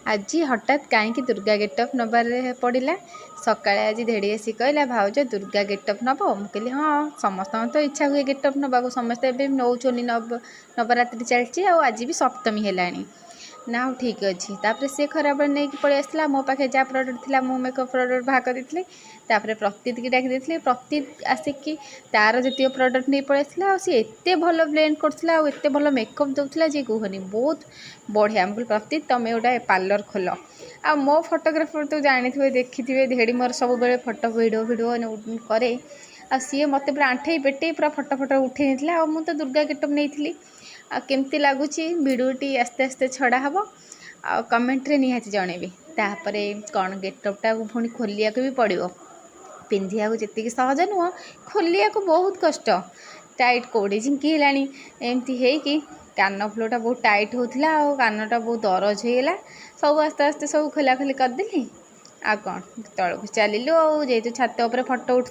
ଆଜି ହଠାତ୍ କାହିଁକି ଦୁର୍ଗା ଗେଟଅପ୍ ନେବାରେ ପଡ଼ିଲା? ସକାଳେ ଆଜି ଧେଡ଼ି ଆସି କହିଲା, ଭାଉଜ, ଦୁର୍ଗା ଗେଟଅପ୍ ନେବ। ମୁଁ କହିଲି, ହଁ, ସମସ୍ତଙ୍କର ତ ଇଚ୍ଛା ହୁଏ ଗେଟଅପ୍ ନେବାକୁ। ସମସ୍ତେ ଏବେ ନେଉଛନ୍ତି। ନବରାତ୍ରି ଚାଲିଛି ଆଉ ଆଜି ବି ସପ୍ତମୀ ହେଲାଣି ନା। ହଉ, ଠିକ୍ ଅଛି। ତାପରେ ସେ ଖରାବେଳେ ନେଇକି ପଳେଇ ଆସିଥିଲା। ମୋ ପାଖେ ଯାହା ପ୍ରଡ଼କ୍ଟ ଥିଲା, ମୁଁ ମେକଅପ୍ ପ୍ରଡ଼କ୍ଟ ବାହାର କରିଦେଇଥିଲି। ତାପରେ ପ୍ରତୀତକି ଡାକି ଦେଇଥିଲି। ପ୍ରତୀତ ଆସିକି ତାର ଯେତିକ ପ୍ରଡ଼କ୍ଟ ନେଇ ପଳେଇ ଆସିଥିଲା। ଆଉ ସିଏ ଏତେ ଭଲ ବ୍ଲେଣ୍ଡ କରୁଥିଲା ଆଉ ଏତେ ଭଲ ମେକଅପ୍ ଦେଉଥିଲା ଯେ କୁହନି, ବହୁତ ବଢ଼ିଆ। ମୁଁ କହିଲି, ପ୍ରତୀତ, ତମେ ଗୋଟେ ପାର୍ଲର ଖୋଲ। ଆଉ ମୋ ଫଟୋଗ୍ରାଫର ତ ଜାଣିଥିବେ, ଦେଖିଥିବେ, ଧେଡ଼ି ମୋର ସବୁବେଳେ ଫଟୋ ଭିଡ଼ିଓ ଫିଡ଼ିଓ କରେ। ଆଉ ସିଏ ମୋତେ ପୁରା ଆଣ୍ଠେଇ ପେଟେଇ ପୁରା ଫଟୋ ଫଟୋ ଉଠେଇ ନେଇଥିଲା। ଆଉ ମୁଁ ତ ଦୁର୍ଗା ଗେଟଅପ୍ ନେଇଥିଲି। ଆଉ କେମିତି ଲାଗୁଛି ଭିଡ଼ିଓଟି, ଆସ୍ତେ ଆସ୍ତେ ଛଡ଼ା ହେବ ଆଉ କମେଣ୍ଟରେ ନିହାତି ଜଣେଇବେ। ତାପରେ କ'ଣ, ଗେଟଅପ୍ଟାକୁ ପୁଣି ଖୋଲିବାକୁ ବି ପଡ଼ିବ। ପିନ୍ଧିବାକୁ ଯେତିକି ସହଜ ନୁହଁ, ଖୋଲିବାକୁ ବହୁତ କଷ୍ଟ। ଟାଇଟ୍ କେଉଁଠି ଝିଙ୍କି ହେଲାଣି, ଏମିତି ହେଇକି କାନ ଫୁଲଟା ବହୁତ ଟାଇଟ୍ ହେଉଥିଲା ଆଉ କାନଟା ବହୁତ ଦରଜ ହେଇଗଲା। ସବୁ ଆସ୍ତେ ଆସ୍ତେ ସବୁ ଖୋଲାଖୋଲି କରିଦେଲି। ଆଉ କ'ଣ, ତଳକୁ ଚାଲିଲୁ। ଆଉ ଯେହେତୁ ଛାତ ଉପରେ ଫଟୋ ଉଠୁ